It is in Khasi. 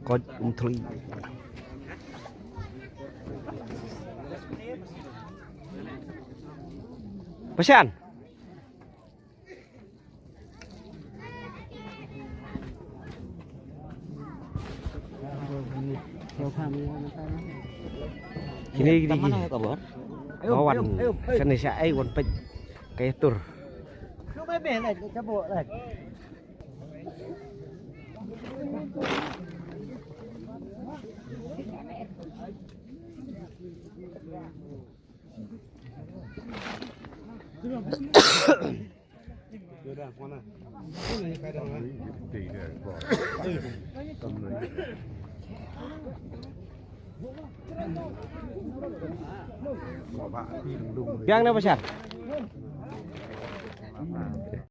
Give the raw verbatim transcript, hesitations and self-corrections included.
Koit um thli. Pashan. Kini kini kini. Bawan. Sani sa ai wan pej. Kaya tur. Biang na pasar.